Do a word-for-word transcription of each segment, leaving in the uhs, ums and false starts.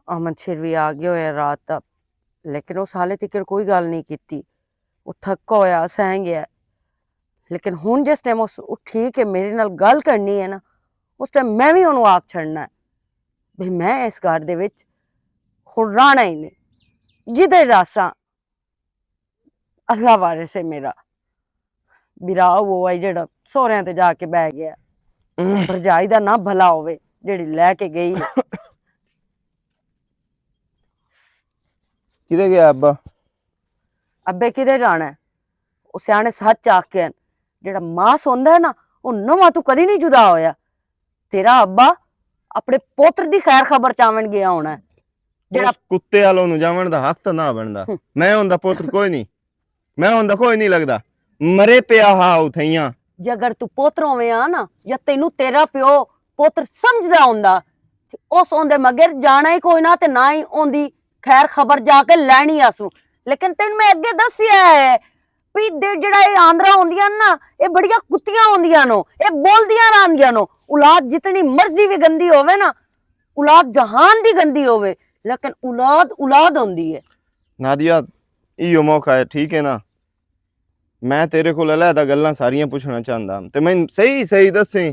امن شیر وی آ گیا ہویا رات دا، لیکن اس حالے تک کوئی گل نہیں کیتی۔ وہ تھکا ہویا، سہن گیا۔ لیکن ہن جس ٹائم اس اٹھی کے میرے نال گل کرنی ہے نا، اس ٹائم میں وی اونوں آکھ چھڑنا ہے، بھئی میں اس گھر دے وچ ہن رہنا ہی نہیں۔ جدھر راساں، اللہ وارث ہے میرا۔ برا وہ ہے جڑا سوہریاں تے جا کے بہ گیا۔ بھرجائی دا نہ بھلا ہووے، جڑی لے کے گئی۔ کدے گیا ابا؟ ابے کدے جانا ہے؟ او سیانے سچ آکھے ہن، جڑا ماس ہوندا ہے نا، او نواں تو کدی نہیں جدا ہویا۔ تیرا ابا اپنے پوتر دی خیر خبر چاون گیا ہونا ہے۔ جڑا اس کتے والوں نوں جاون دا حق تاں نہ بندا۔ میں ہوندا پوتر کوئی نہیں، میں ہوندا کوئی نہیں لگدا۔ مرے پیا ہا اتھیاں۔ جے اگر تو پوتر ہوویں آ نا، یا تینوں تیرا پیو پوتر سمجھدا ہوندا، تے اس اوندے مگر جانا ہی کوئی نہ، تے نہ ہی اوندی خیر خبر جا کے لینی آسوں۔ لیکن تینوں میں اگے دسیا ہے، پی دے جڑا اے آندرا ہوندیاں نا، اے بڑیاں کتیاں ہوندیاں نو، اے بولدیاں رہندیاں نو۔ اولاد جتنی مرضی وی گندی ہووے نا، اولاد جہان دی گندی ہووے، لیکن اولاد اولاد ہوندی ہے۔ نادیا، ایہو موقع ہے، ٹھیک ہے نا؟ میں تیرے کول علیحدہ گلاں ساریاں پوچھنا چاہندا ہاں۔ تے میں صحیح صحیح دسیں،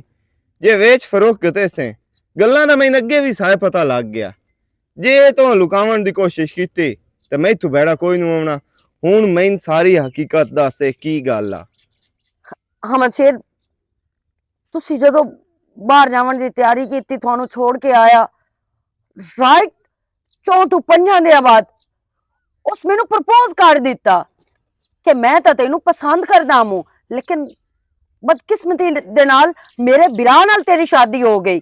جے ویچ فروخت کتے سیں، گلاں دا میں اگے وی سارے پتہ لگ گیا۔ جے تو لکاون دی کوشش کیتی، تے میں تو بیڑا کوئی نہ ہونا۔ ہن میں ساری حقیقت دسے کی گل آ۔ ہاں، مچھیر، تسی جدوں باہر جاون دی تیاری کیتی، تھانوں چھوڑ کے آیا، رائٹ، چون تو پنجاں دے بعد اس مینوں پرپوز کر دتا کہ میں تاں تینوں پسند کردا ہوں، لیکن بدقسمتی دے نال میرے برا نال تیری شادی ہو گئی۔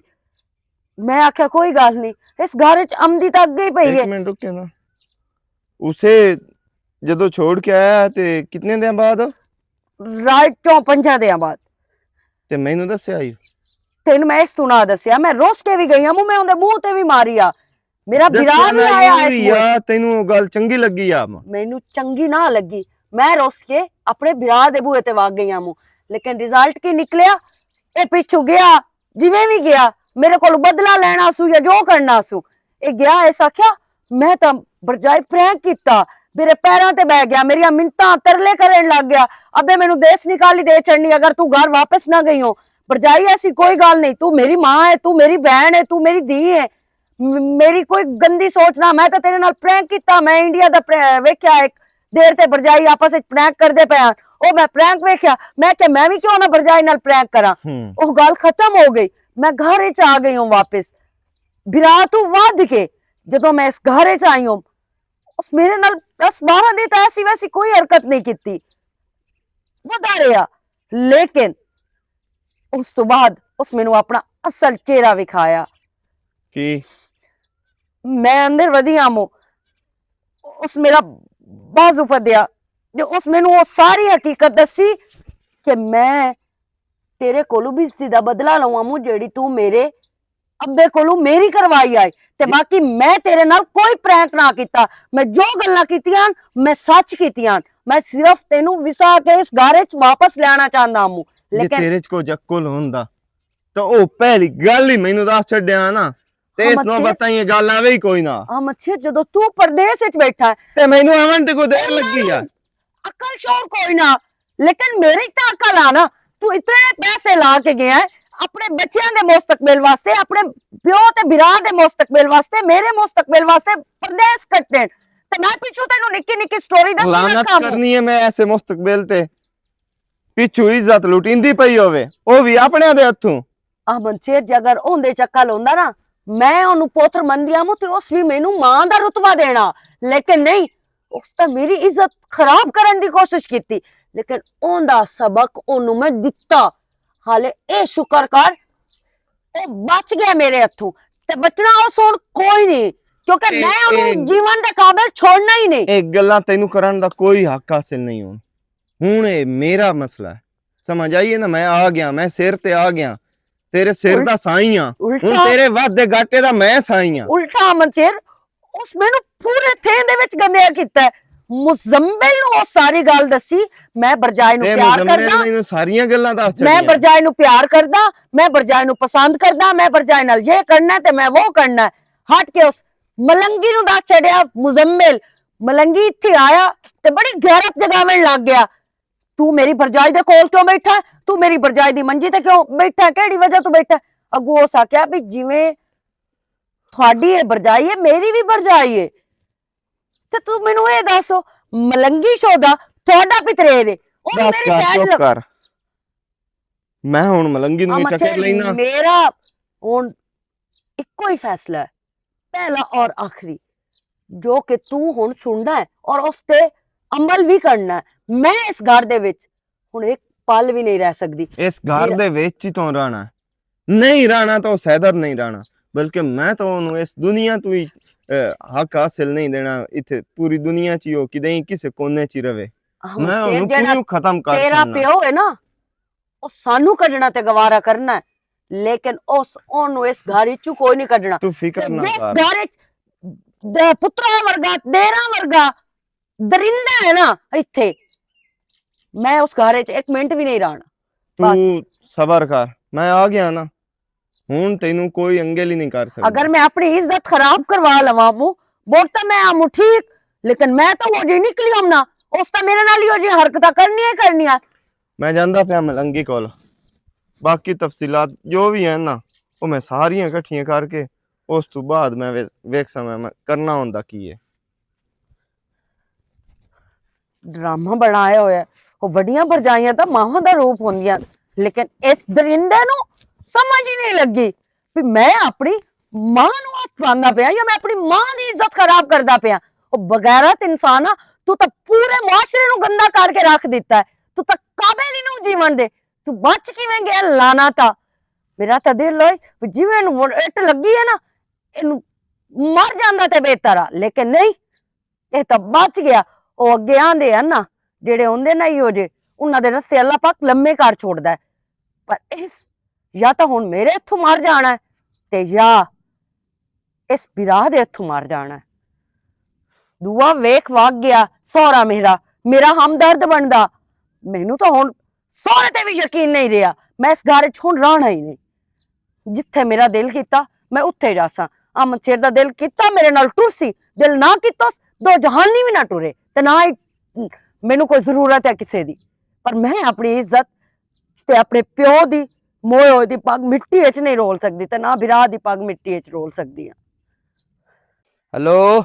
میں آکھیا، کوئی گل نہیں، اس گھر وچ آمدی تاں اگے ہی پئی ہے۔ ایک منٹ رکے نا۔ اسے جدوں چھوڑ کے آیا تے کتنے دن بعد؟ رائٹ، چون پنجاں دن بعد۔ تے مینوں دسیا ہی؟ تینوں میں اس تو نہ دسیا، میں روس کے بھی گئی ہوں، میں اوندے منہ تے بھی ماری آ۔ میرا برا دسیا بھی نہ آیا اس یا، تینوں او گل چنگی لگی آ؟ مینوں چنگی نہ لگی۔ میں روس کے اپنے برا دے بوئے تے وگ گئی ہوں، لیکن رزلٹ کی نکلیا؟ اے پچھو گیا، جویں وی گیا، میرے کول بدلہ لینا سو یا جو کرنا سو، اے گیا، اس آکھیا، میں تاں برجائی پرینک کیتا، میرے پیراں تے بہ گیا، میریاں منتاں ترلے کرن لگ گیا، ابے مینوں دیس نکالی دے چھڑنی اگر تو گھر واپس نہ گئی ہو۔ برجائی ایسی کوئی گل نہیں، تو میری ماں ہے، تو میری بہن ہے، تو میری دھی ہے، م-، میری کوئی گندی سوچ نہ، میں تاں تیرے نال پرینک کیتا، میں انڈیا دا پر-، ویکھیا ایک دیر تے برجائی آپس وچ پرینک کردے پئے ہن۔ او میں پرینک ویکھیا، میں کہ میں وی کیوں نہ برجائی نال پرینک کراں۔ او گل ختم ہو گئی، میں گھر وچ آ گئی ہوں واپس۔ برا تو ودھ کے جدوں میں اس گھر وچ آئی ہوں، اس میرے نال دس بارہ دن تو ایسی ویسی کوئی حرکت نہیں کیتی، ودا رہیا۔ لیکن اس تو بعد اس مینوں اپنا اصل چہرہ وکھایا۔ کی؟ میں اندر ودی آمو، اس میرا بازو پدیا، جو اس مینوں وہ ساری حقیقت دسی کہ میں تیرے کولوں بھی اس دا بدلہ لواں مو، جیڑی تو میرے ابے کولوں میری کروائی آئی۔ تے باقی میں تیرے نال کوئی پرینک نہ کیتا، میں جو گلاں کیتیاں، میں سچ کیتیاں۔ میں صرف تینوں وسا کے اس گھر وچ واپس لینا چاہندا ہوں۔ جے لیکن تیرے چ کوئی عقل ہوندا، تے او پہلی گل ہی مینوں دس چھڈیا نا، تے اس نوبت تائیں یہ گل آوے ہی کوئی نہ۔ ہاں مچھر، جدوں تو پردیس وچ بیٹھا ہے تے مینوں آون تے کوئی دیر لگی آ۔ عقل شور کوئی نہ، لیکن میری تے عقل آ نا۔ تو اتنے پیسے لا کے گیا ہے اپنے بچیاں دے مستقبل واسطے، اپنے پیو تے بھرا دے مستقبل واسطے، میرے مستقبل واسطے پردیس کٹن۔ تے میں پچھوں تینوں نکی نکی سٹوری دس لعنت رکھا ہوں۔ کرنی ہے میں ایسے مستقبل تے۔ پچھو عزت لٹیندی پئی ہووے، او وی اپنے دے ہتھوں۔ احمد شیر جے اگر اوندے چ عقل ہوندا نا، میں اونوں پوتر مندی آمو تے اس وی مینوں ماں دا رتبہ دینا۔ لیکن نہیں، اس تے میری عزت خراب کرن دی کوشش کیتی، لیکن اوندا سبق اونوں میں دتا۔ حالے اے شکر کر، او بچ گیا میرے ہتھوں، تے بچنا اس ہن کوئی نہیں، کیونکہ اے، میں اونوں اے، جیون دے قابل چھوڑنا ہی نہیں۔ اے گلاں تینوں کرن دا کوئی حق حاصل نہیں ہن۔ ہن اے میرا مسئلہ ہے۔ سمجھ آئی ہے نا؟ میں آ گیا، میں سر تے آ گیا۔ تیرے سر الٹ-، دا سائیں آ۔ الٹا۔ ہن تیرے ود دے گاٹے دا میں سائیں آ۔ الٹا منصور، اس مینوں پورے تھے دے وچ گندیا کیتا ہے۔ مزمل نوں او ساری گل دسی، میں برجائے نوں تے پیار مزمل کردا۔ نے اینوں ساریاں گلاں دس میں چھڈیاں۔ برجائے نوں پیار کردا، میں برجائے نوں پسند کردا، میں برجائے نال یہ کرنا ہے تے میں وہ کرنا ہے۔ ہٹ کے اس ملنگی نوں دس چھڈیا مزمل۔ ملنگی اتھے آیا تے بڑی غیرت جگاون لگ گیا۔ تو میری بھرجائی دے کول کیوں بیٹھا ہے؟ تو میری بھرجائی دی منجی تے کیوں بیٹھا ہے؟ کیڑی وجہ تو بیٹھا ہے؟ اگوں اس آکھیا بھی جویں تہاڈی اے بھرجائی ہے، میری بھی بھرجائی ہے۔ تے تو مینوں اے دسو، ملنگی شودا تہاڈا پترے دے؟ اونوں بس میری کر، سائیڈ چپ لگ- کر۔ میں ہن ملنگی نوں ہی ٹکر لینا۔ میرا ہن اکو ہی فیصلہ ہے، پہلا اور آخری، جو کہ تو ہن سننا ہے اور اس تے عمل بھی کرنا ہے۔ میں اس گھر دے وچ ہن ایک پل بھی نہیں رہ سکدی۔ اس گھر دے وچ ہی تو رہنا ہے۔ نہیں رہنا تو سیدر نہیں رہنا، بلکہ میں تو انہوں اس دنیا تو ہی، اے، حق حاصل نہیں دینا۔ اتھے پوری دنیا چ ہی ہو، کدے ہی کسے کونے چ ہی رہے۔ میں انہوں پوری ختم کر تیرا چھوڑنا۔ پیو ہے نا، او سانو کڈنا تے گوارا کرنا ہے، لیکن اس، اونوں اس گھر وچوں کوئی نہیں کڈنا۔ تو فکر تے نہ جس کر۔ گھر وچ د-، پترا ورگا، دیراں ورگا درندہ ہے نا اتھے، میں اس گھر وچ ایک منٹ بھی نہیں رہنا۔ بس۔ تو صبر کر، میں آ گیا نا، ہن تینوں کوئی انگل ہی نہیں کر سکدا۔ اگر میں اپنی عزت خراب کروا لواں مو، بوٹ تاں میں آمو ٹھیک، لیکن میں تاں وہ جی نکلی ہم نا، اس تاں میرے نال ہی وہ جی حرکتاں کرنی ہے، کرنی ہے۔ میں جاندا پیا ملنگی کول، باقی تفصیلات جو بھی ہیں نا، وہ میں ساریاں اکٹھیاں کر کے اس تو بعد میں وے-، ویکھساں میں، میں کرنا ہوندا کی ہے۔ ڈرامہ بنایا ہویا ہے۔ وہ وڈیاں بھرجائیاں تاں ماواں دا روپ ہوندیاں، لیکن اس درندے نوں سمجھ ہی نہیں لگی بھی میں اپنی ماں نوں ہاتھ پاندا پیا یا میں اپنی ماں دی عزت خراب کردا پیا۔ او بغیرت انسان آ، تو تاں پورے معاشرے نوں گندا کر کے رکھ دتا ہے۔ تو تاں قابل ہی نوں جیون دے۔ تو بچ کیویں گیا لعنت آ؟ میرا تاں دل ہوئے جیویں نوں اٹ لگی ہے نا، اینوں مر جاندا تے بہتر آ، لیکن نہیں، اے تاں بچ گیا۔ او اگے آندے ہن نا، جڑے ہوندے نا ایہو جے، انہاں دے رسے اللہ پاک لمے کر چھوڑدا ہے۔ پر اس، یا تاں ہن میرے ہتھوں مر جانا ہے، تے یا اس بھرا دے ہتھوں مر جانا ہے۔ دعا ویکھ واگ گیا، سہرا میرا، میرا ہمدرد بندا۔ مینوں تاں ہن سہرے تے وی یقین نہیں رہیا، میں اس گھر وچ ہن رہنا ہی نہیں۔ جتھے میرا دل کیتا، میں اتھے جاساں۔ امن شیر دا دل کیتا، میرے نال ٹرسی، دل نہ کیتا، دو جہانی وی نہ ٹرے، تے نہ ہی مینوں کوئی ضرورت ہے کسے دی۔ پر میں اپنی عزت تے اپنے پیو دی موئے ہوئے دی پگ مٹی وچ نہیں رول سکدی، تے نہ بھرا دی پگ مٹی وچ رول سکدی ہاں۔ ہیلو،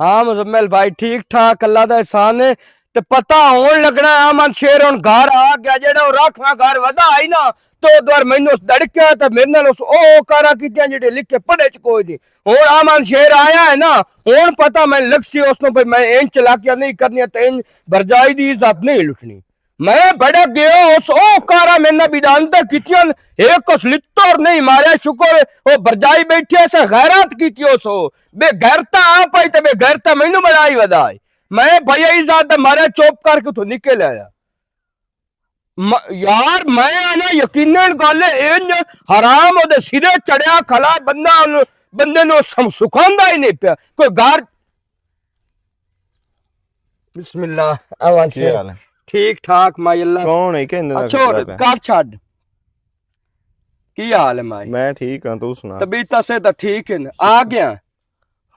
ہاں مزمل بھائی، ٹھیک ٹھاک، اللہ دا احسان ہے۔ تے پتہ ہون لگنا، امن شیر ہن گھر آ گیا، جیڑا او راکھواں گھر ودا آئی نا، تے او دوار مینوں اس دڑکیا تے میرے نال اس او کاراں کیتیاں جیڑے لکھے پڑھے چ کوئی نہیں۔ ہن امن شیر آیا ہے نا، ہن پتہ میں لگسی اس نوں بھئی میں انج چلاکیاں نہیں کرنیاں تے انج بھرجائی دی عزت نہیں لٹنی۔ میں بڑا گیا اس او کاراں میرے نال بدانتاں کیتیاں، ایک اس لتر نہیں ماریا، شکر ہے او بھرجائی بیٹھی ہے، اسے غیرت کیتی اس او۔ بے غیرتا آپ آئی تے بے غیرتا مینوں بنائی ودا آئی۔ میں بھائی عزت دا مارا چپ کر کے اتھوں نکل آیا۔ م-، یار میں آنا یقیناً گل اے، انج حرام او دے سرے چڑھیا کھلا بندہ، بندے نوں سم-، سکھاندا ہی نہیں پیا۔ کوئی گھر، بسم اللہ، احوال کی شیر؟ حال ہے؟ ٹھیک ٹھاک، مائی اللہ۔ کون ہے؟ کہندے دا اچھا، کر چھڈ۔ کی حال ہے مائی؟ میں ٹھیک ہاں، تو سنا؟ طبیعت سے تو ٹھیک ہے نا؟ آ گیا؟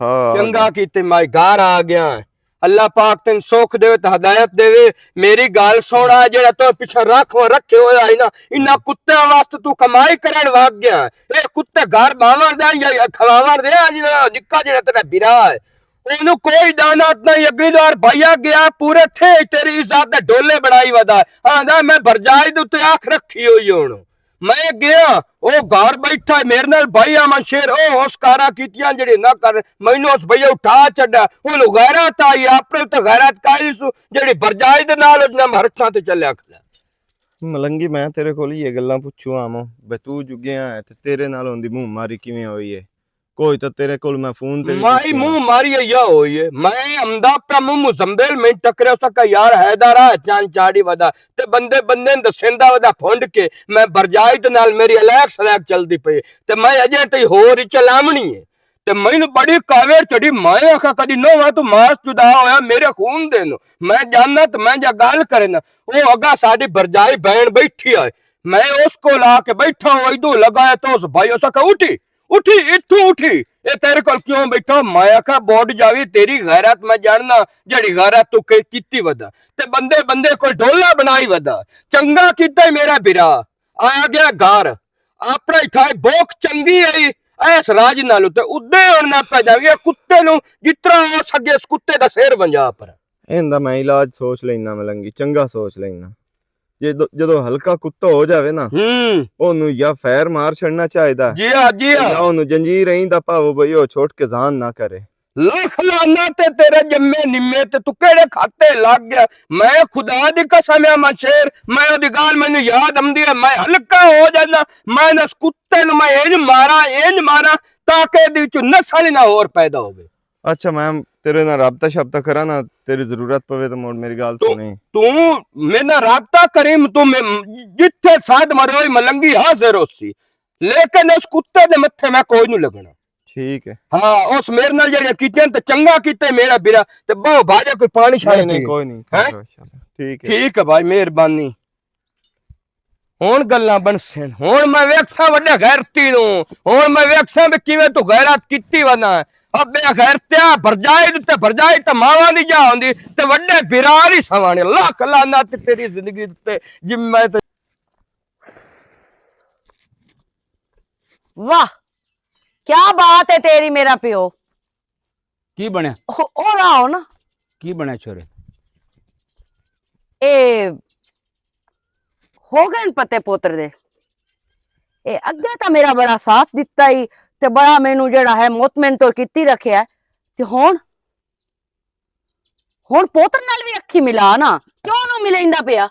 ہاں، آ چنگا گیا۔ کیتے مائی، گھر آ گیا۔ اللہ پاک تین سکھ دے تے ہدایت دے۔ میری گل سن، آ جڑا تو پیچھے رکھ رکھے ہویا ہے نا، انہاں کتیاں واسطے تو کمائی کرن وگ گیا۔ اے کتے گھر باون دے یا کھواون دے، آ جڑا نکا جڑا تیرا بیرا ہے، اونوں کوئی دانت نہیں۔ اگلی دار بھائیا گیا، پورے تھے تیری عزت دے ڈولے بنائی ودا۔ آندا میں برجائی دے تے آنکھ رکھی ہوئی ہن۔ میں گیا، او گھر بیٹھا ہے، میرے نال بھائی امن شیر، او اس کاراں کیتیاں جڑی نہ کر، مینوں اس بھائی اٹھا چھڈا۔ اونوں غیرت آئی، اپنے تے غیرت کائی سو، جڑی برجائی دے نال اس نال ہرکھاں تے چلیا کھڑا۔ ملنگی، میں تیرے کول یہ گلاں پوچھوں آمو، بے تو جو گیا ہے تے تیرے نال ہوندی منہ ماری کیویں ہوئی ہے؟ کوئی تاں تیرے کول میں فون تے وی مائی پچھیا۔ منہ ماری یا ہوئی ہے۔ میں امدا پیا منہ مزمبل میں ٹکرے اس کا یار حیدر آ چان چاڑی ودا۔ تے بندے بندے نے دسیندا ودا پھنڈ کے۔ میں برجائی دے نال میری الیک سلیک چلدی پئی۔ تے میں اجے تے ہور ہی چلاونی ہے۔ تے مینوں بڑی کاویر چڑھی، میں آکھا کدی نو ہاں تو ماس جدا ہویا میرے خون دے نو۔ میں جاننا تے میں جا گل کرنا۔ او اگا ساڈی برجائی بہن بیٹھی ہے۔ میں اس کو لا کے بیٹھا ہوں، ایدو لگایا تو اس بھائی اس کا اٹھی۔ اٹھی، اتھوں اٹھی۔ اے تیرے کول کیوں بیٹھا؟ میں آکھا، بوڈ جاوی تیری غیرت، میں جاننا جیڑی غیرت تو کی-، کیتی ودا۔ تے بندے بندے کول ڈولا بنائی ودا۔ چنگا کیتا ای میرا برا۔ آیا گیا گھر۔ اپنا ہی تھا بوک چنگی ہے۔ ایس راج نال تے ادے ہن نہ پہ جاوی۔ اے کتے نو جتنا ہو سکے اس کتے دا سر ونجا پر۔ ایندا میں علاج سوچ لینا ملنگی، چنگا سوچ لینا۔ جے دو-، جدوں ہلکا کتا ہو جاوے نا، ہوں۔ اونوں یا فیر مار چھڑنا چاہیدا ہے، جی ہاں، جی ہاں۔ یا اونوں جنجیر ایں دا پاوو بھئی او چھوٹ کے زان نہ کرے۔ لکھ لعنت تے تیرے جمے نمے تے تو کیڑے کھاتے لگ گیا؟ میں خدا دی قسم ہے، میں شیر، میں اودی گال مینوں یاد آمدی ہے، میں ہلکا ہو جانا، میں نس کتے نوں میں انج ماراں، انج ماراں، تاکہ دی وچوں نسل ہی نہ ہور پیدا ہووے۔ اچھا، میں تیرے نال رابطہ شابطہ کراں نا، تیری ضرورت پوے تو مڑ میری گل تو، سنی۔ تو میرے نال رابطہ کریں، تو میں جتھے ساتھ مروئی ملنگی حاضر ہو سی، لیکن اس کتے دے متھے میں کوئی نہیں لگنا۔ ٹھیک ہے۔ ہاں، اس میرے نال جڑیاں کیتیاں تے چنگا کیتے میرا بیرا، تے بہو بھاجا کوئی پانی شانی نہیں، نہیں، پی۔ کوئی نہیں، ہیں؟ کوئی نہیں، ٹھیک ہے۔ ٹھیک ہے بھائی، مہربانی۔ ہن گلاں بنسن، ہن میں ویکھساں وڈے غیرتی نوں، ہن میں ویکھساں وی کیویں تو غیرت کیتی ونا۔ ابے غیرتیا، بھرجائی دے تے بھرجائی تے ماواں دی جا ہوندی تے وڈے بھرا دی سوانے۔ لکھ لعنت تیری زندگی تے، جی میں تے واہ، کیا بات ہے تیری، میرا پیو۔ کی بنیا؟ او، او راہ ہو نا۔ کی بنیا چھوڑے؟ اے ہو گئے پتے پوتر دے۔ اے اگے تا میرا بڑا ساتھ دتا ہی، تے بڑا مینوں جڑا ہے مطمئن تو کیتی رکھیا ہے۔ تے ہن، ہن پوتر نال وی اکھی ملا نا، کیوں نو ملیندا پیا؟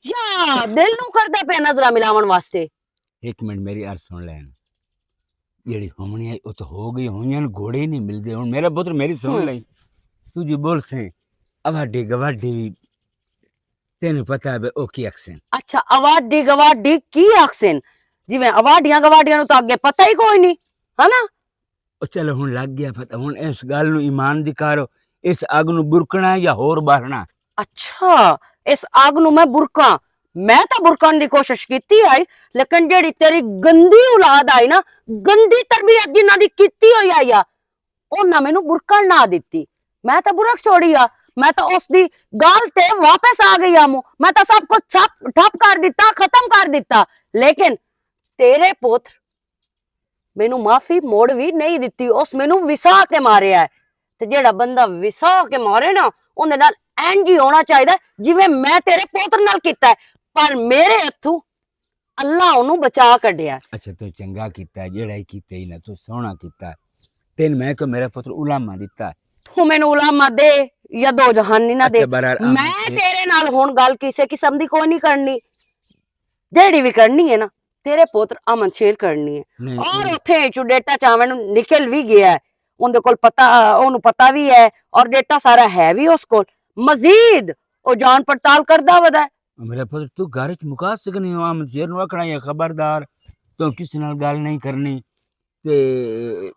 یا دل نو کردا پیا نظراں ملاون واسطے؟ ایک منٹ میری عرض سن لین۔ جیڑی ہومنی آئی، او تو ہو گئی، ہوئیاں نوں گھوڑے ہی نہیں ملدے۔ ہن میرا پتر میری سن لئی۔ تو جی بول سیں، اواڈی گواڈی وی تینوں پتہ ہے بے او کی آکھسن۔ اچھا، اواڈی گواڈی کی آکھسن؟ جی میں اواڈیاں گواڈیاں نوں تو اگے پتہ ہی کوئی نہیں، ہے نا؟ او چلو ہن لگ گیا پتہ، ہن اس گل نوں ایمان دی کرو، اس اگ نوں برکنا ہے یا ہور باہنا؟ اچھا، اس اگ نوں میں برکاں؟ میں تاں برکن دی کوشش کیتی آئی، لیکن جیڑی تیری گندی اولاد آئی نا، گندی تربیت جنہاں دی کیتی ہوئی آئی آ، انہاں مینوں برکن نہ دتی۔ میں تاں برک چھوڑی آ، میں تاں اس دی گل تے واپس آ گئی آ موں، میں تاں سب کچھ چھپ ٹھپ کر دتا، ختم کر دتا۔ لیکن تیرے پتر مینوں معافی موڑ وی نہیں دتی، اس مینوں وسا کے ماریا ہے۔ تے جیڑا بندہ وسا کے مارے نا، اوندے نال اینج ہی ہونا چاہیدا ہے جویں میں تیرے پوتر نال کیتا ہے۔ پر میرے ہتھوں اللہ اونوں بچا کڈیا۔ اچھا، تو چنگا کیتا ہے، جیڑا ہی کیتا ہی نہ، تو سوہنا کیتا ہے۔ تین میں کہ میرا پتر علامہ دتا ہے۔ تو مینوں علامہ دے یا دو جہانی نہ دے، اچھا، برار احمد میں تیرے نال ہن گل کسے قسم دی کوئی نہیں کرنی۔ جیڑی وی کرنی ہے نا، تیرے پتر امن شیر کرنی ہے۔ نہیں، اور نہیں۔ اتھے چوں ڈیٹا چاون نکل وی گیا ہے، اون دے کول پتا، اونوں پتا وی ہے، اور ڈیٹا سارا ہے وی اس کول۔ مزید او جان پڑتال کردا ودا ہے۔ میرا پتر، تو گھر وچ مکا سکنے ہو، امن شیر نوں آکھنا ہے خبردار، تو کس نال گل نہیں کرنی۔ تے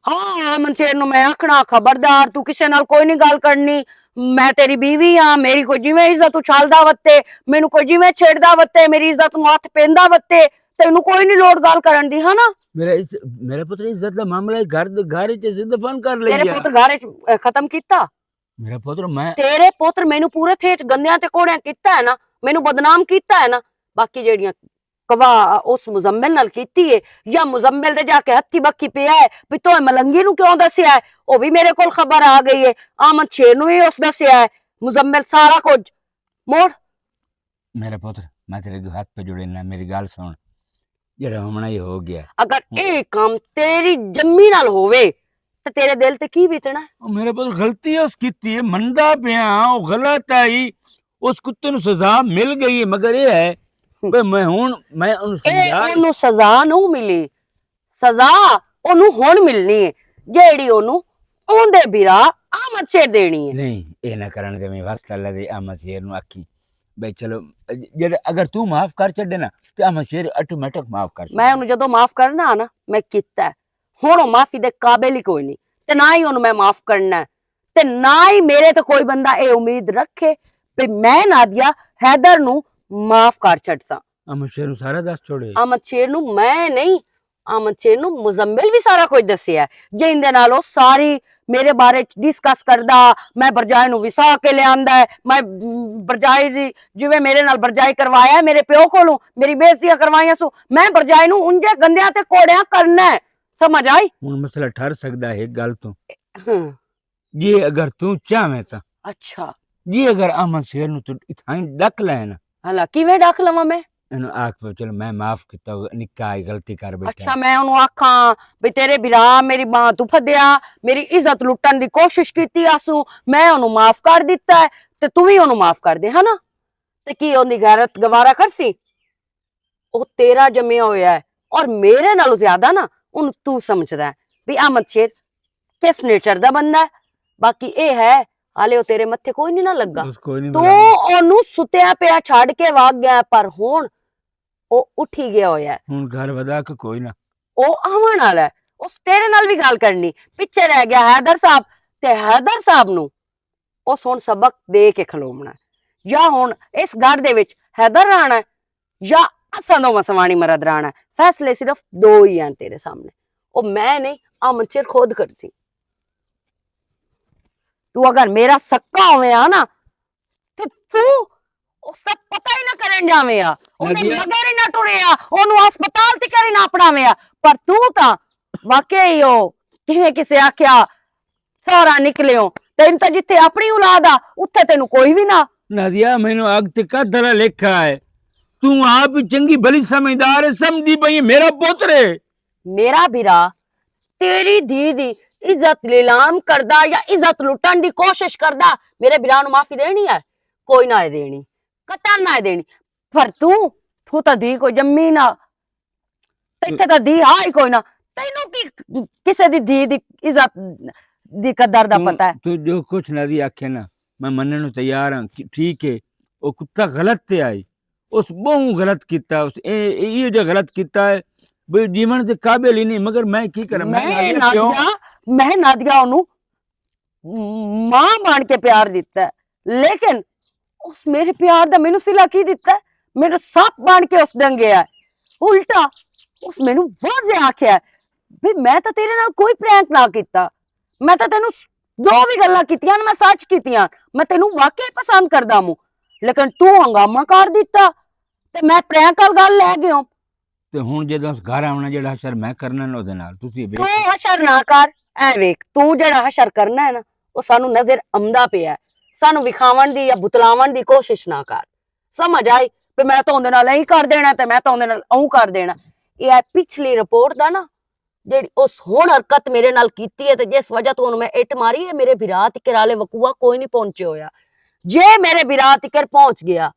ہاں، امن شیر نوں میں آکھنا خبردار، تو کسے نال کوئی نہیں گل کرنی۔ میں تیری بیوی ہاں، میری کوئی جویں عزت اچھالدا وتے، مینوں کوئی جویں چھیڑدا وتے، میری عزت نوں ہتھ پیندا وتے، تینوں کوئی نہیں لوڑ گل کرن دی، ہے نا؟ میرا اس، میرا پتر عزت دا معاملہ ہے، گھر دے، گھر وچ عزت دفن کر لئی تیرے ہے۔ پتر گھر وچ، اے، ختم کیتا؟ میرا پتر میں تیرے پتر مینوں پورے تھے وچ گندیاں تے کوڑیاں کیتا ہے نا، مینوں بدنام کیتا ہے نا۔ باقی جیڑیاں کوا اس مزمل نال کیتی ہے، یا مزمل دے جا کے ہتھی بکی پیا ہے، بھی تو ملنگی نوں کیوں دسیا ہے؟ او بھی میرے کول خبر آ گئی ہے، آمد شیر نوں ہی اس دسیا ہے، مزمل سارا کچھ۔ موڑ۔ میرا پتر، میں تیرے اگے ہاتھ پہ جوڑے نا، میری گل سن۔ جڑا ہونا ہی ہو گیا۔ اگر اے کام تیری جمی نال ہووے، تے تیرے دل تے کی بیتنا ہے؟ او میرے پتر، غلطی اس کیتی ہے، مندا پیا، او غلط ہے ہی۔ اس کتے نوں سزا مل گئی ہے، مگر یہ ہے کہ میں ہن، میں انہوں اے سمجھا اونوں سزا نوں ملی، سزا اونوں ہن ملنی ہے، جیڑی اونوں اوندے بھرا آمد شیر دینی ہے۔ نہیں، اے نہ کرن دے، میں واسطہ اللہ دے آمد شیر نوں آکھی۔ بھئی چلو، جے اگر تو معاف کر چھڈے نا، تے آمد شیر آٹومیٹک معاف کر میں چھڈے۔ اونوں جدوں معاف کرنا نا، میں کیتا ہے۔ ہن او معافی دے قابل ہی کوئی نہیں، تے نہ ہی اونوں میں معاف کرنا ہے، تے نہ ہی میرے تے کوئی بندہ اے امید رکھے کہ میں نادیہ حیدر نوں معاف کر چھڈساں۔ احمد شیر نوں سارا دس چھوڑے۔ احمد شیر نوں میں نہیں، آمد شیر نوں مزمل وی سارا کچھ دسیا ہے، جیندے نال او ساری میرے بارے چ ڈسکس کردا۔ میں برجائے نوں وسا کے لیاندا ہے، میں برجائے دی، جویں میرے نال برجائے کروایا ہے میرے پیو کولوں، میری بےعزتیاں کروائیاں سو، میں برجائے نوں انجے گندیاں تے کوڑیاں کرنا ہے۔ سمجھ آئی؟ ہن مسئلہ ٹھر سکدا ہے ایک گل تو۔ ہاں۔ جی اگر تو چاہویں تاں۔ اچھا۔ جی اگر احمد شیر نوں تو اتھاں ہی ڈک لے نا۔ ہلا، کیویں ڈک لواں میں؟ اینوں آکھ پو، چلو میں معاف کیتا، نکا آئی غلطی کر بیٹھا۔ اچھا، میں اونوں آکھاں بھی تیرے بھرا میری ماں تو پھدیا، میری عزت لٹن دی کوشش کیتی آسو، میں اونوں معاف کر دتا ہے، تے تو وی اونوں معاف کر دے، ہے نا؟ تے کی اوندی غیرت گوارا کرسی؟ او تیرا جمیا ہویا ہے، اور میرے نالوں زیادہ نا اونوں تو سمجھدا ہے۔ بھی احمد شیر کس نیچر دا بندہ ہے، باقی اے ہے، حالے او تیرے متھے کوئی نہیں نہ لگا۔ بس کوئی نہیں تو بلانا۔ اونوں ستیا پیا چھڈ کے وگ گیا، پر ہن او اٹھی گیا ہویا ہے۔ ہن گھر ودا کے کوئی نہ۔ او آون والا ہے، اس تیرے نال بھی گل کرنی۔ پیچھے رہ گیا حیدر صاحب، تے حیدر صاحب نوں اس ہن سبق دے کے کھلوونا ہے۔ یا ہن اس گھر دے وچ حیدر رانا ہے، یا اساں دوواں سوانی مرد رانا ہے۔ فیصلے صرف دو ہی ہیں تیرے سامنے۔ او میں نہیں، آ منچر خود کرسی۔ تو اگر میرا سکا ہووے آ نا، تے تو اس دا پتہ ہی نہ کرن جاویں آ۔ اوندے نادیہ۔ مگر ہی نہ ٹرے آ، اونوں ہسپتال تے کر ہی نہ اپناویں آ۔ پر تو تاں واقعی او، کیویں کسے آکھیا، سارا نکلیو۔ تینوں تاں جتھے اپنی اولاد آ، اتھے تینوں کوئی وی نہ۔ نادیہ، مینوں اگ تے قد والا لکھا ہے۔ تو آپ ہی چنگی بھلی سمجھدار ہے، سمجھی پئی ہے، میرا پتر ہے۔ میرا بھرا تیری دھی دی عزت لیلام کردا یا عزت لٹن دی کوشش کردا، میرے بھرا نوں معافی دینی ہے؟ کوئی نہ دینی، قطعاً نہ دینی۔ پر تو، تو تاں دھی کو جمی نہ، تے اتھے تاں دھی ہا ہی کوئی نہ۔ تینوں کی کسے دی دھی دی عزت دی قدر دا تو، پتہ ہے؟ تو جو کچھ نادیہ آکھے نا، میں منن نوں تیار ہاں کہ ٹھیک ہے، او کتا غلط تے آئی، اس بہوں غلط کیتا، اس اے، اے، اے جو غلط کیتا ہے، بھئی جیون دے قابل ہی نہیں، مگر میں کی کراں؟ میں میں نادیہ پیو۔ نادیہ، میں نادیہ اونوں ماں بن کے پیار دتا ہے، لیکن اس میرے پیار دا مینوں صلہ کی دتا ہے؟ مینوں سپ بن کے اس ڈنگیا ہے۔ الٹا اس مینوں واضح آکھیا ہے بھی میں تاں تیرے نال کوئی پرینک نہ کیتا، میں تاں تینوں س-، جو بھی گلاں کیتیاں نا، میں سچ کیتیاں، میں تینوں واقعی پسند کردا موں، لیکن تو ہنگامہ کر دتا تے میں پرینک وال گل لے گیو۔ تے ہن جدوں اس گھر آونا جڑا حشر میں کرنا نا اودے نال، تسی ویکھ۔ تو حشر نہ کر، اے ویکھ، تو جڑا حشر کرنا ہے نا، او سانو نظر آمدا پیا ہے۔ سانو وکھاون دی یا بتلاون دی کوشش نہ کر۔ سمجھ آئی؟ تے میں تاں اوندے نال ایں کر دینا، تے میں تاں اوندے نال اوں کر دینا۔ اے آ پچھلی رپورٹ دا نا، جڑی اس ہن حرکت میرے نال کیتی ہے، تے جس وجہ تو ہن میں اٹ ماری ہے، میرے بھرا تکر آلے وقوع کوئی نہیں پہنچے ہویا۔ جے میرے بھرا تکر پہنچ گیا،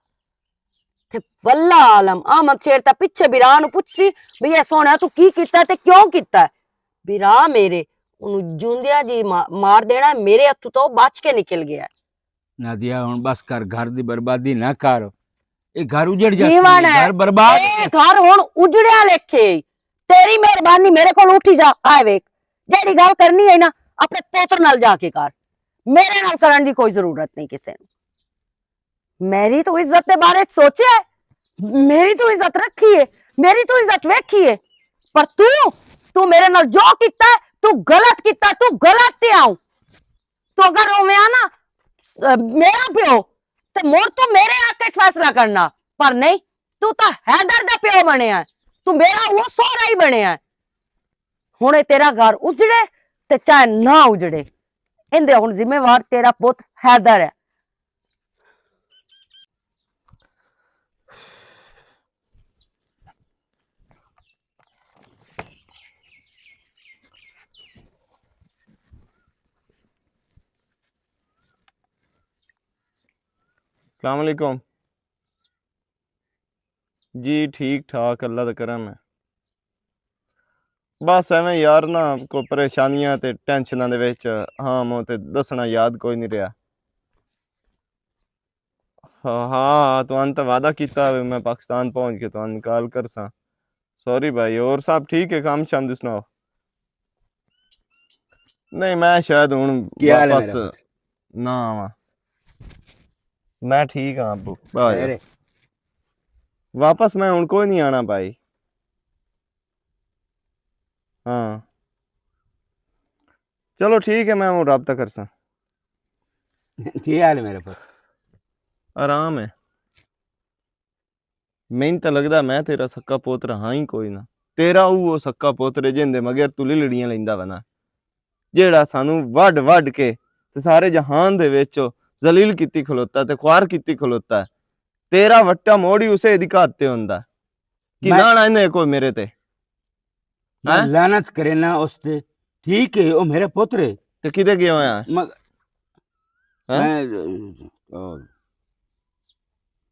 تے واللہ عالم، احمد شیر تاں پچھے بھرا نوں پچھسی، بھئی اے سوہنیا تو کی کیتا تے کیوں کیتا ہے؟ بھرا میرے، اونوں جوندیاں جی ما-، مار دینا ہے، میرے ہتھوں تو بچ کے نکل گیا ہے۔ نادیہ، ہن بس کر، گھر دی بربادی نہ کر۔ اے گھر اجڑ جاسی، جیون ہے۔ گھر برباد اے ہے۔ گھر ہن اجڑیا لکھے۔ تیری مہربانی، میرے کول اٹھی جا، آئے ویکھ۔ جیڑی گل کرنی ہے نا، اپنے پوتر نال جا کے کر۔ میرے نال کرن دی کوئی ضرورت نہیں کسے نوں۔ میری تو عزت دے بارے سوچیا ہے، میری تو عزت رکھی ہے، میری تو عزت ویکھی ہے، پر تو، تو میرے نال جو کیتا ہے، تو غلط کیتا ہے، تو غلط تے آؤں۔ تو اگر روویں آ نا، اے، میرا پیو، تے مڑ تو میرے حق وچ فیصلہ کرنا، پر نہیں، تو تاں حیدر دا پیو بنیا ہے، تو میرا وہ سہرا ہی بنیا ہے۔ ہن اے تیرا گھر اجڑے تے چاہے نہ اجڑے، ایندے ہن ذمہ وار تیرا پت حیدر ہے۔ السلام علیکم۔ جی ٹھیک ٹھاک، اللہ دا کرم ہے۔ بس ایویں یار نا، کوئی پریشانیاں تے ٹینشناں دے وچ ہاں مو تے دسنا یاد کوئی نہیں رہیا۔ ہاں ہاں، تہانوں تاں وعدہ کیتا وے میں پاکستان پہنچ کے تہانوں کال کرساں۔ سوری بھائی، اور سب ٹھیک ہے؟ کام شام دی سناؤ۔ نہیں، میں شاید ہن واپس نہ آواں۔ میں ٹھیک ہاں ابو۔ واپس میں ہن کوئی نہیں آنا بھائی۔ ہاں۔ چلو ٹھیک ہے، میں وہ رابطہ کرساں۔ کی حال ہے میرے پتر؟ آرام ہے۔ مینوں تاں لگدا میں تیرا سکا پوتر ہاں ہی کوئی نہ۔ تیرا او سکا پوتر ہے جیندے مگر تو لڑیاں لیندا ونا، جیڑا سانوں وڈ وڈ کے تے سارے جہان دے وچ ذلیل کیتی کھلوتا تے خوار کیتی کھلوتا ہے۔ تیرا وٹا موڑی اسے دی گھات تے ہوندا۔ کی میں لانا انہیں کوئی میرے تے؟ میں ہاں؟ لعنت کرنا اس تے۔ ٹھیک ہے، او میرا پتر ہے۔ تے کدے گیا ہویا؟ م-، ہاں؟ میں، او،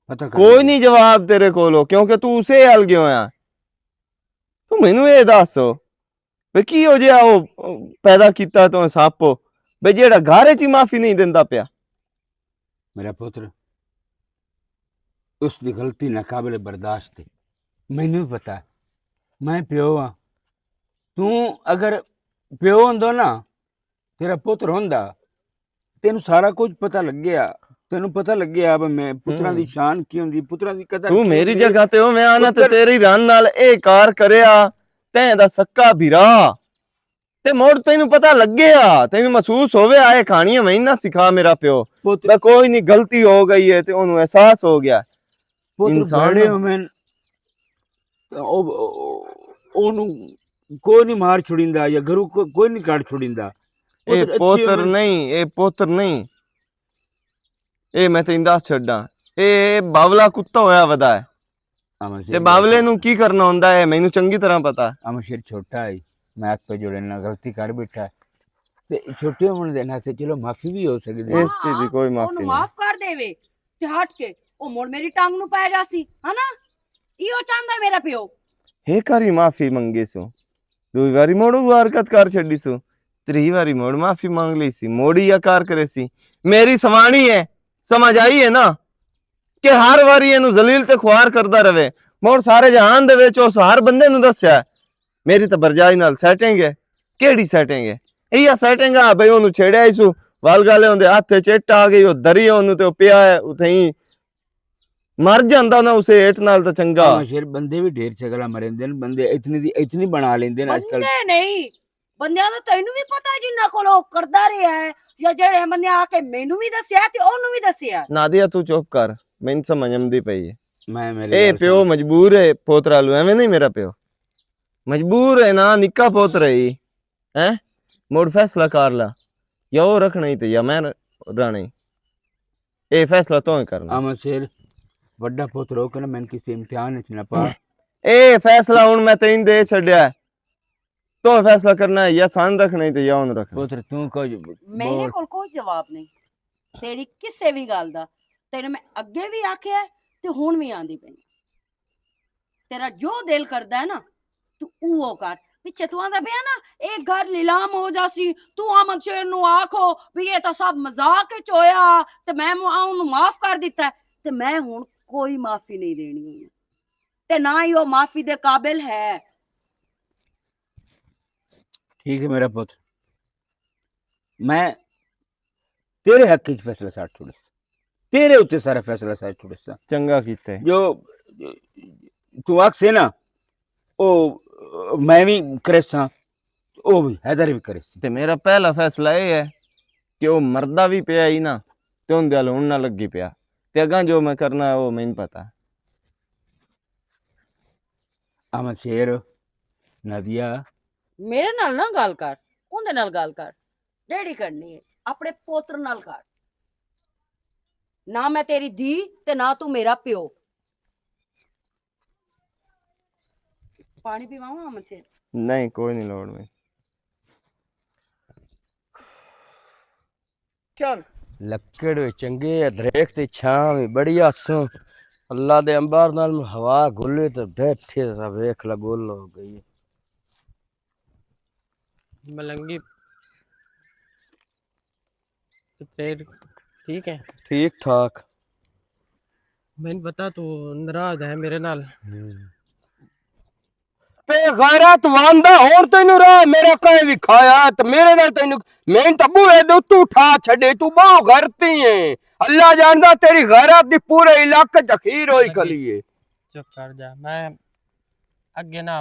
پتہ کر کوئی لیا۔ نہیں جواب تیرے کولو، کیونکہ تو اسے حال گیا ہویا۔ تو مینوں اے دس، وے کی ہو جیا او پیدا کیتا تو سپ، وے جیڑا گھر وچ ہی معافی نہیں دیندا پیا؟ میرا پتر، اس دی غلطی ناقابل برداشت ہے۔ مینوں بھی پتا ہے، میں پیو ہاں۔ توں اگر پیو ہوندا نا، تیرا پتر ہوندا، تینوں سارا کچھ پتا لگیا۔ تینوں پتا لگیا اب میں پتراں دی ہوں۔ شان کی ہوندی، پتراں دی قدر تو کی میری ہوندی۔ جگہ تے ہو، میں آنا تے پتر تیری رن نال اے کار کریا، تیں دا سکا بھرا۔ تے مڑ تینوں پتہ لگے آ، تینوں محسوس ہووے آ، اے کہانیاں میں نہ سکھا میرا پیو۔ پتر میں کوئی نہیں، غلطی ہو گئی ہے تے اونوں احساس ہو گیا۔ پتر انسان بڑے نہ ہوون، او، او، اونوں کوئی نہیں مار چھڑیندا یا گھروں کو-، کوئی نہیں کڈ چھڑیندا۔ اے پتر اچھے پوتر ہوون۔ نہیں، اے پوتر نہیں۔ اے میں تینوں دس چھڈاں۔ اے باولا کتا ہویا ودا ہے۔ امن تے شیر باولے نوں کی کرنا ہوندا ہے، مینوں چنگی طرح پتا۔ امن شیر چھوٹا ہے، میں ہاتھ پہ جوڑے نال غلطی کر بیٹھا ہے۔ تے چھوٹے ہونے دے ناطے چلو معافی بھی ہو سکدی ہے۔ اس چیز دی کوئی معافی اونوں نہیں۔ معاف کر دیوے تے ہٹ کے او مڑ میری ٹانگ نوں پے جاسی، ہے نا؟ ایہو چاہندا میرا پیو۔ ایک واری معافی منگے سو، دوئی واری موڑ او حرکت کر چھڈی سو، تری واری موڑ معافی مانگ لئی سی، موڑی یا کار کرے سی۔ میری سوانی ہے، سمجھ آئی ہے نا؟ کہ ہر واری اینوں ذلیل تے خوار کردا رہے۔ موڑ سارے جہان دے وچ اس ہر بندے نوں دسیا ہے، میری تے برجائی نال سیٹنگ ہے۔ کیڑی سیٹنگ ہے؟ ایہا سیٹنگ آ بھئی، اونوں چھیڑیا ہی سو، ول گالے ہوندے ہتھ وچ اٹ آ گئی، او دری اونوں تے او پیا ہے اتھے ہی۔ مر جاندا نا اسے ایٹ نال تے چنگا۔ ہاں، شیر، بندے بھی ڈھیر چگلا مرندے نے، بندے اتنی دی اتنی بنا لیندے نے اج کل۔ بندے نہیں، بندیاں دا تینوں بھی پتہ ہے جنہاں کول او کردا رہیا ہے، یا جڑے بندے آ کے مینوں بھی دسیا تے اونوں بھی دسیا۔ نادیہ، تو چپ کر، مینوں سمجھ آندی پئی ہے۔ میں میری اے گل پیو سن۔ مجبور ہے پوترا لو، ایویں نہیں میرا پیو۔ مجبور ہے نا، نکا پوترا ہی۔ ہیں؟ مڑ فیصلہ کر لا، یا او رکھنا ہی تے یا میں رہنا ہی۔ اے فیصلہ تو ہی کرنا۔ احمد شیر، وڈا پتر ہو کے نا، میں کسی امتحان وچ نہ پا۔ اے فیصلہ ہن میں تین دے چھڈیا ہے۔ تو فیصلہ کرنا ہے، یا سان رکھنا ہی تے یا اون رکھنا۔ پتر، تو کچھ میرے بول۔ کول کوئی جواب نہیں تیری کسے بھی گل دا۔ تینوں میں اگے بھی آکھیا ہے تے ہن بھی آندی پئی۔ تیرا جو دل کردا ہے نا، تو اوہو کر۔ پچھے تو آندا پیا نا، ایک گھر نیلام ہو جاسی، تو احمد شیر نو آکھو بھی یہ تو سب مذاق وچ ہویا، تے میں مو-، اونوں معاف کر دتا ہے، تے میں ہن کوئی معافی نہیں دینی ہوئی، تے نہ ہی وہ معافی دے قابل ہے۔ ٹھیک ہے میرا پتر، میں تیرے حق وچ فیصلہ ساٹ چھوڑس، تیرے اُتے سارا فیصلہ ساٹ چھوڑس۔ چنگا کیتا ہے۔ جو تو آکھ سے نا، او میں بھی کرساں، او بھی حیدر بھی کرس۔ تے میرا پہلا فیصلہ اے ہے کہ او مردا بھی پیا ہی نا، تے اون دے ہلون نہ لگی پیا۔ تے اگاں جو میں کرنا ہے، او میں نہیں پتا۔ احمد شیر، نادیہ۔ میرے نال نہ گل کر، اوندے نال گل کر۔ جیڑی کرنی ہے، اپنے پوتر نال کر۔ نہ میں تیری دھی تے نہ تو میرا پیو۔ پانی پیواواں احمد شیر؟ نہیں، کوئی نہیں لوڑ میں۔ چل۔ لکڑ وی چنگے، ادریک تے چھاں وی بڑی آسوں۔ اللہ دے انبار نال میں ہوا گلے تے بیٹھے سا ویکھ لا گل ہو گئی۔ ملنگی تے پیر ٹھیک ہے؟ ٹھیک ٹھاک۔ میں پتا تو ناراض ہے میرے نال۔ تے غیرت واندا ہون تینوں راہ میرا کہیں وی کھایا تے میرے نال تینوں میں تبو اے دو تو اٹھا چھڈے، تو بہو غیرتی ہے۔ اللہ جاندا تیری غیرت دی پورے علاقے چ اخیر ہوئی کھلی ہے۔ چپ کر جا، میں اگے نہ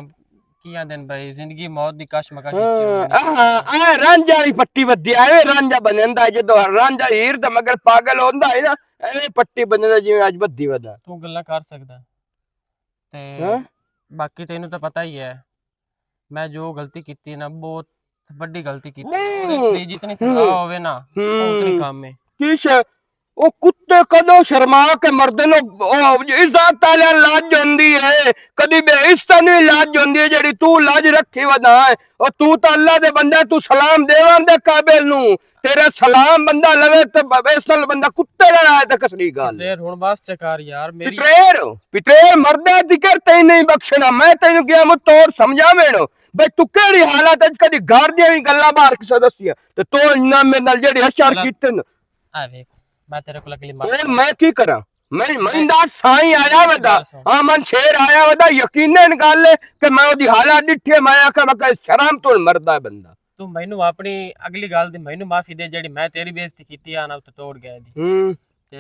کیاں دن بھائی، زندگی موت دی کشمکش وچ ہاں، ہوندے نے۔ آہ، آہ، رانجھا وی پٹی ودی آ، ایویں رانجھا بنیندا ہے، جدوں رانجھا ہیر تے مگر پاگل ہوندا ہے نا، ایویں پٹی بنیندا جویں اج بدی ودا۔ تو گلاں کر سکدا۔ تے ہاں؟ باقی تینوں تاں پتہ ہی ہے، میں جو غلطی کیتی نا، بہت وڈی غلطی کیتی۔ ہوں۔ اس دی جتنی سزا ہوں۔ ہووے نا، او اتنی ہوں۔ کم ہے۔ کی شے؟ او کتے کدوں شرما کے مردے نو، او عزت والے لاج جاندی ہے، کدی بے عزت نو لاج جاندی ہے، جڑی تو لاج رکھی ودا ہے۔ او تو تاں اللہ دے بندہ، تو سلام دیوان دے قابل نو، تیرا سلام بندہ لوے تے ب-، اس نال بندہ کتے دا آیا تے کسری گل۔ پتریر، ہن بس چکار یار، میری پتریر، پتریر مردہ ذکر تینوں نہیں بخشنا، میں تینوں گیا مت توڑ سمجھا میڑو۔ بھئی تو کیڑی حالت وچ کدی گھر دیاں وی گلاں باہر کسے دسیاں؟ تے تو انہاں میرے نال جڑی حشر غلط کیتے نا۔ آ ویکھ، میں تیرے کول اگلی مار اور میں کی کراں؟ میں، میں دا سائیں آیا ودا، آمن شیر آیا ودا، یقیناً گل ہے کہ میں اودی حالات ڈٹھے، میں آکھاں میں کہ شرم تو مردا ہے بندہ۔ تو مینوں اپنی اگلی گل دی مینوں معافی دے، جڑی میں تیری بےعزتی کیتی آ نا، اتھے توڑ گیا دی۔ ہوں۔ تے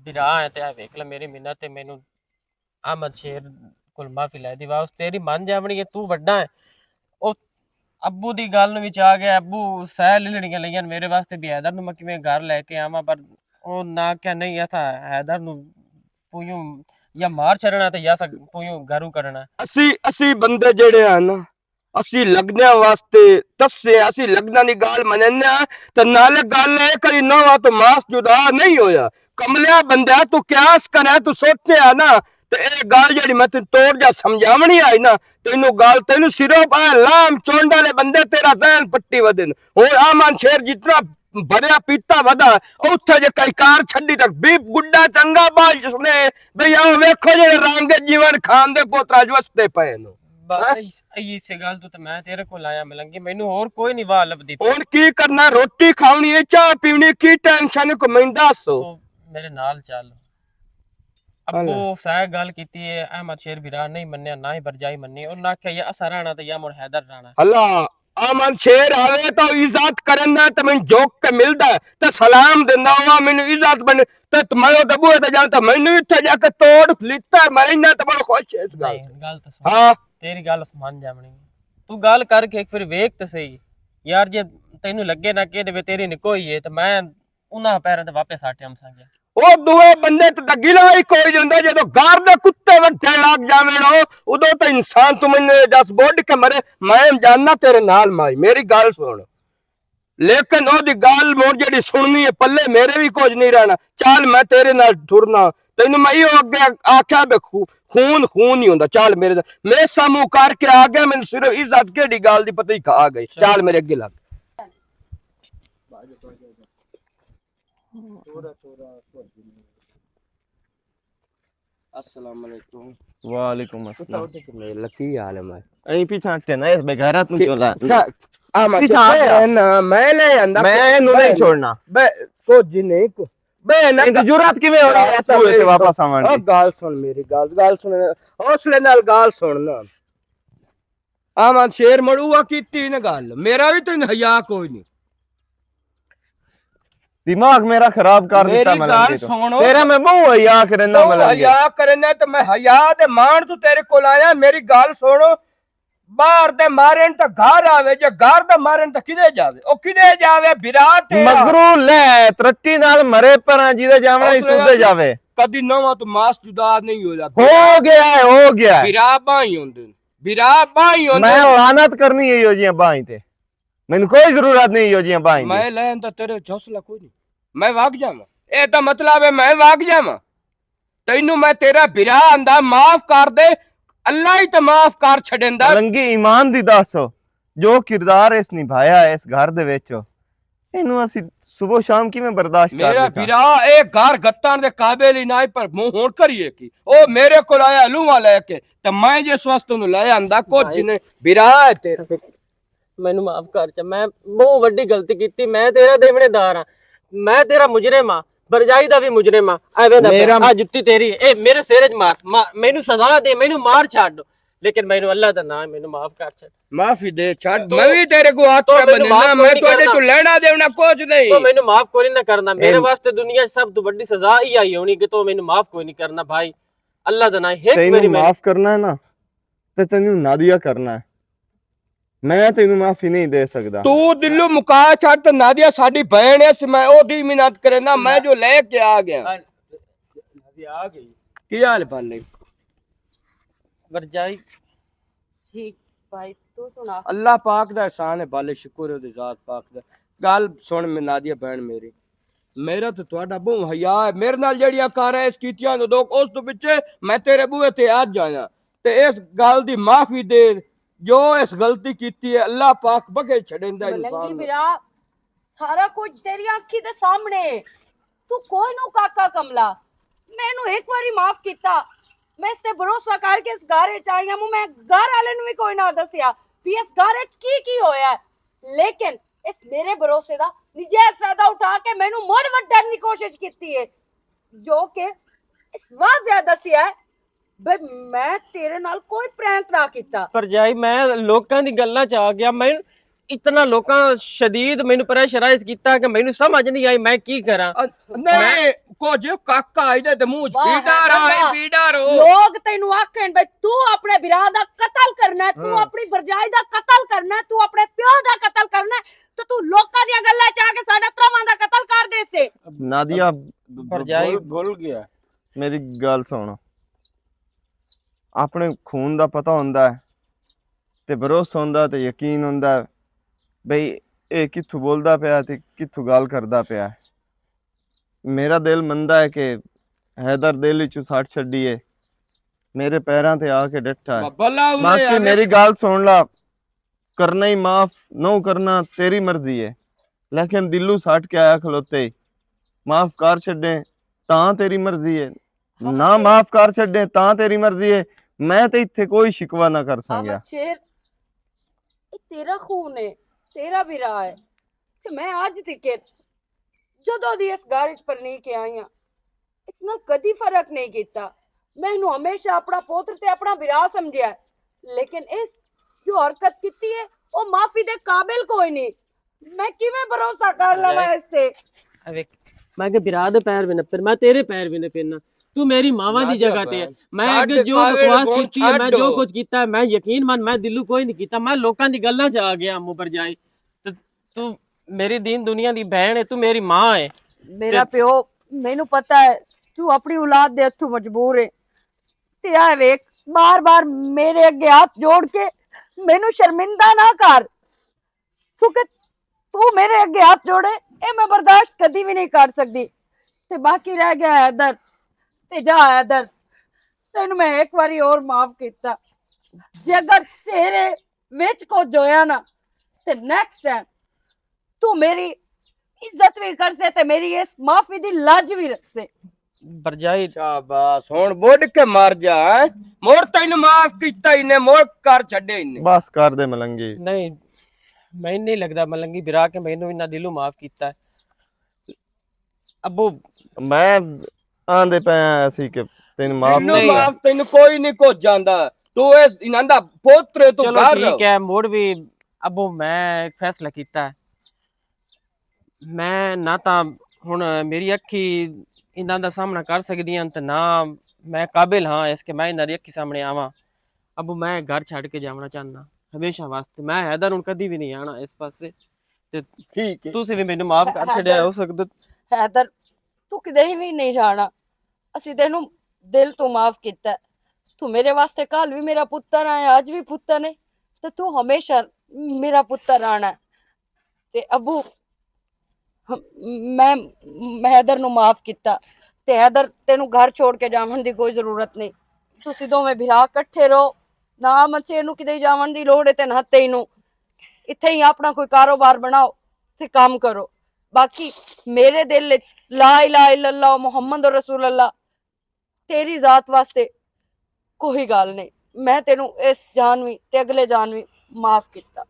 بھرا ہے تے آ ویکھ لے میری منت تے مینوں احمد شیر کول معافی لے دی، واپس تیری من جاونی ہے، تو وڈا ہے۔ او ابو دی گل نوں وچ آ گیا، ابو سہ لڑیاں لئیاں میرے واسطے بھی حیدر نوں میں کیویں گھر لے کے آواں، پر او نہ کیا نہیں، ایسا حیدر نوں پویوں یا مار چھڑنا تے یا سا پویوں گھروں کرنا۔ اسی، اسی بندے جڑے ہیں نا، اسی لگدیاں واسطے تسے، اسی لگداں دی گال مننے آں، تے نالے گل اے کئی نواں تو ماس جدا نہیں ہویا۔ کملیا بندہ تو قیاس کرے، تو سوچے آ نا، تے اے گل جڑی میں تینوں توڑ جا سمجھاونی آئی نا، تینوں گل، تینوں صرف اے لام چونڈ والے بندے تیرا ذہن پٹی ودن۔ ہن آمن شیر جتنا بھریا پیتا ودا، اوتھے جے کئی کار چھڈی تک بیپ گڈا چنگا باج جس نے، بھئی آؤ ویکھو جے رنگ جیون خان دے پوترا جو وسدے پئے نو۔ بس ہاں؟ ایہی، ایہی سے گل تو تے میں تیرے کول آیا ملنگی، مینوں ہور کوئی نہیں واہ لبدی پئی۔ ہن کی کرنا، روٹی کھاونی ہے، چاہ پیونی، کی ٹینشن کو میں دس۔ تو میرے نال چل۔ ابو سائے گل کیتی ہے، احمد شیر بھرا نہیں منیا، نہ ہی برجائی منی۔ انہاں آکھیا یا اساں رہنا تے یا مڑ حیدر رہنا۔ اللہ، امن شیر آوے تو عزت کرنا تے میں جھک کے ملدا ہے، تے سلام دیندا ہوا، مینوں عزت بنے۔ تے میں او دبو تے جان تے مینوں اتھے جا کے توڑ لیتا، میں انہاں تے بڑا خوش ہے اس گل نہیں، تے۔ گل تے سن۔ ہاں۔ تیری گل اس من جاونی۔ تو گل کر کے ایک پھر ویکھ تے صحیح۔ یار جے تینوں لگے نہ کہ دے تیری نکو ہی ہے تے میں انہاں پیراں تے واپس ہٹ آمساں گیا۔ او دوے بندے تے دگلا ہی کوئی نہیں ہوندا، جدوں گار دے کتے وڈے لگ جاویں نو، ادوں تے انسان تو مینوں اے دس بڈ کے مرے، میں جاننا تیرے نال مائی، میری گل سن۔ لیکن او دی گل مڑ جڑی سننی ہے پلے میرے بھی کچھ نہیں رہنا۔ چل میں تیرے نال ٹرنا، تینوں میں ایہو اگے آکھیا بے خو-، خون خون نہیں ہوندا۔ چل میرے نال، میں ساموں کر کے آ گیا، مینوں صرف عزت کیڑی گل دی پتہ ہی کھا گئی۔ چل میرے اگے لگ۔ السلام علیکم۔ وعلیکم السلام۔ لکی حال ہے مائی؟ ایں پیچھے ہٹے نا، اس بے غیرت نوں چولا۔ آ میں پیچھے ہٹ جا۔ نا، میں لے آندا۔ میں اینوں نہیں چھوڑنا۔ بے، کچھ نہیں کو-، بے نہ ایں دی جرات کیویں ہوئی ہے اس کوئے تے واپس آون او دی؟ گل سن میری گل، گل سن، حوصلے نال گل سن نا۔ آمن شیر مڑ اوہ کیتی نہ گل، میرا وی تین حیا کوئی نہیں۔ دماغ میرا خراب کر دیتا میری میں گل لگے تو۔ سنو۔ تیرا میں بہو حیا کرنا بہو میں لگے۔ حیا کرنا تے میں حیا دے مان تو تیرے کول آیا، میری گل سنو۔ باہر دے مارن تے گھر آوے، جے گھر دے مارن تے کدے جاوے؟ او کدے جاوے؟ بھرا تیرا۔ مگرو لے، ترٹی نال مرے پراں جی دے جاونا ہی حوصلے سوزے نال جاوے۔ کدی نواں تو ماس جدا نہیں ہو جاتا۔ ہو گیا ہے، ہو گیا ہے۔ بھرا بائی ہوندے نے۔ بھرا بائی ہوندے میں نے۔ لعنت کرنی ہے یو جیاں بائی تے۔ مینوں کوئی ضرورت نہیں یو جیاں بائی دی۔ میں لین دا تیرے وچ حوصلہ کوئی نہیں۔ میں واگ جاواں۔ اے دا مطلب ہے میں واگ جاواں۔ تینوں میں تیرا بھرا آندا معاف کر دے، اللہ ہی تے معاف کر چھڈیندا۔ رنگی ایمان دی دس، جو کردار اس نبھایا ہے اس گھر دے وچ، اینوں اسی صبح شام کیویں برداشت کر میرا لیساں؟ بھرا اے گھر گتان دے قابل ہی نہ، پر منہ ہون کریے کی؟ او میرے کول آیا لوہاں لے کے، تے میں جس واسطے نوں لے آندا، کچھ بھائی، نہیں۔ بھرا ہے تیرا۔ مینوں معاف کر چا، میں بہت وڈی غلطی کیتی، میں تیرا دیونے دار ہاں، میں تیرا مجرم ہاں، برجائی دا بھی مجرم ہاں۔ ایویں نہ میرا کر۔ آ جتی تیری، اے میرے سر وچ مار، مار، مینوں سزا دے، مینوں مار چھڈ، لیکن مینوں اللہ دا نام، مینوں معاف کر چھڈ۔ معافی دے چھڈ، تو، میں بھی تیرے کو ہاتھ تو پہ مینوں بننا، معاف میں کوئی نہیں تیرے کرنا۔ تو لینا دیونا کچھ نہیں۔ تو مینوں معاف کوئی نہیں کرنا، میرے اے واسطے دنیا 'چ سب تو وڈی سزا ہی آئی ہونی کہ تو مینوں معاف کوئی نہیں کرنا بھائی۔ اللہ دا نام ایک تینوں واری میں معاف کرنا ہے نا، تے تینوں نادیہ کرنا ہے۔ میں تینوں معافی نہیں دے سکدا۔ تو دلوں مکا چھڈ تے نادیہ ساڈی بہن ہے، اس میں او دی منت کرنا، میں جو لے کے آ گیا۔ نادیہ آ گئی۔ کی حال بن لئی؟ ورجائی۔ ٹھیک بھائی، تو سنا؟ اللہ پاک دا احسان ہے، بالے شکر ہے، او دی ذات پاک دا۔ گل سن میں نادیہ بہن میری، میرا تے تہاڈا بہوں حیا ہے۔ میرے نال جیڑیاں کاراں اس کیتیاں نے، لوک اس تو پچھے میں تیرے بوہے تے آ جایا۔ تے اس گل دی معافی دے، جو اس غلطی کیتی ہے، اللہ پاک بخش چھڈیندا ہے انسان نوں۔ برا، سارا کچھ تیری اکھی دے سامنے ہے۔ تو کوئی نو کاکا کملا، مینوں ایک واری معاف کیتا۔ میں اس تے بھروسہ کر کے اس گھر وچ آئی ہاں، میں گھر والے نوں بھی کوئی نہ دسیا کہ اس گھر وچ کی کی ہویا ہے۔ لیکن اس میرے بھروسے دا نجائز فائدہ اٹھا کے مینوں مڑ وڈن دی کوشش کیتی ہے، جو کہ اس واضح دسیا ہے بھئی میں تیرے نال کوئی پرینک نہ کیتا۔ پر جائی، میں لوکاں دی گلاں چ آ گیا۔ میں اتنا لوکاں شدید مینوں پریشرائز کیتا کہ مینوں سمجھ نہیں آئی میں کی کراں۔ نہیں، کچھ کاکا آئی دے منہ چ پیڈا رہا ہے، پیڈا رو۔ لوگ تینوں آکھن بھئی تو اپنے بھرا دا قتل کرنا ہے، تو اپنی بھرجائی دا قتل کرنا ہے، تو اپنے پیو دا قتل کرنا ہے، تو تو لوکاں دیاں گلاں چ آ کے ساڈا ترواں دا قتل کر دے سے۔ نادیہ، بھرجائی بھول گیا۔ میری گل سن، اپنے خون دا پتہ ہوندا ہے تے بھروسہ ہوندا ہے تے یقین ہوندا ہے بھئی اے کتھوں بولدا پیا تے کتھوں گل کردا پیا ہے۔ میرا دل مندا ہے کہ حیدر دل وچوں سٹ چھڈی ہے، میرے پیراں تے آ کے ڈٹھا ہے۔ باقی میری گل سن لا، کرنا ہی معاف نہ کرنا تیری مرضی ہے، لیکن دلوں سٹ کے آیا کھلوتے ہی معاف کر چھڈے تاں تیری مرضی ہے، نہ معاف کر چھڈے تاں تیری مرضی ہے۔ میں تے اتھے کوئی شکوہ نہ کر سانگیا۔ شیر، اے تیرا خون ہے، تیرا بھی راہ ہے۔ تے میں اج تک جدوں دی اس گھر وچ پرنی کے آئی ہاں، اس نال کدی فرق نہیں کیتا۔ میں اینوں ہمیشہ اپنا پوتر تے اپنا بھرا سمجھیا ہے، لیکن اس جو حرکت کیتی ہے، او معافی دے قابل کوئی نہیں۔ میں کیویں بھروسہ کر لواں اس تے؟ میں کہ بھرا دے پیر بھی نہ پھر، میں تیرے پیر بھی نہ پھرنا۔ تو میری ماواں دی جگہ تے ہے۔ میں اگے جو بکواس کیتی ہے، میں جو کچھ کیتا ہے، میں یقین من، میں دلوں کوئی نہیں کیتا۔ میں لوکاں دی گلاں چ آ گیا، امو پر جائی۔ تو میری دین دنیا دی بہن ہے، تو میری ماں ہے۔ میرا پیو، مینوں پتا ہے، تو اپنی اولاد دے ہتھوں مجبور ہے۔ تے آ ویکھ، بار بار میرے اگے ہاتھ جوڑ کے مینوں شرمندہ نہ کر، کیونکہ تو میرے اگے ہاتھ جوڑے، اے میں برداشت کدی بھی نہیں کر سکدی۔ تے باقی رہ گیا حیدر، تے جا حیدر، تینوں میں ایک واری اور معاف کیتا۔ جے اگر تیرے وچ کچھ ہویا نا، تے نیکسٹ ٹائم تو میری عزت بھی کر سے تے میری اس معافی دی لاج بھی رکھ سے۔ برجائی۔ شاباش، ہن بڈ کے مر جا، ہیں؟ مڑ تینوں معاف کیتا ہی نے، مڑ کر چھڈے ہی نے۔ بس کر دے ملنگی۔ نہیں، میں نہیں لگدا ملنگی برا کہ مینوں انہاں دلوں معاف کیتا ہے۔ ابو، میں آندے پے آیا سی کہ تینوں معاف نہیں۔ معاف تینوں کوئی نہیں کچھ جاندا۔ تو اس انہاں دا پوتر ہے، تو چلو گھر ٹھیک ہے، موڑ بھی ابو میں ایک فیصلہ کیتا ہے۔ میں نہ تاں ہن میری اکھی انہاں دا سامنا کر سکدی ہاں تے نہ میں قابل ہاں اس کہ میں انہاں دی اکھی سامنے آواں۔ ابو میں گھر چھڈ کے جاونا چاہنا ہمیشہ واسطے۔ میں حیدر ہن کدی بھی نہیں آنا اس پاسے۔ تے ٹھیک ہے۔ تسی بھی مینوں معاف کر چھڈیا ہو سکدا۔ حیدر، تو کدے ہی بھی نہیں جانا۔ اسی تینوں دل تو معاف کیتا ہے۔ تو میرے واسطے کل بھی میرا پتر ہے، اج بھی پتر ہے، تے تو ہمیشہ میرا پتر رہنا ہے۔ تے ابو، میں، میں حیدر نو معاف کیتا۔ تے حیدر، تینوں گھر چھوڑ کے جاون دی کوئی ضرورت نہیں۔ تسی دوویں بھرا اکٹھے رہو، نہ منصیر نو کدے جاون دی لوڑ ہے تے نہ تینوں۔ اتھے ہی اپنا کوئی کاروبار بناؤ تے کام کرو۔ باقی میرے دل وچ لا الہ الا اللہ محمد رسول اللہ تیری ذات واسطے کوئی گل نہیں۔ میں تینوں اس جان وی تے اگلے جان وی معاف کیتا۔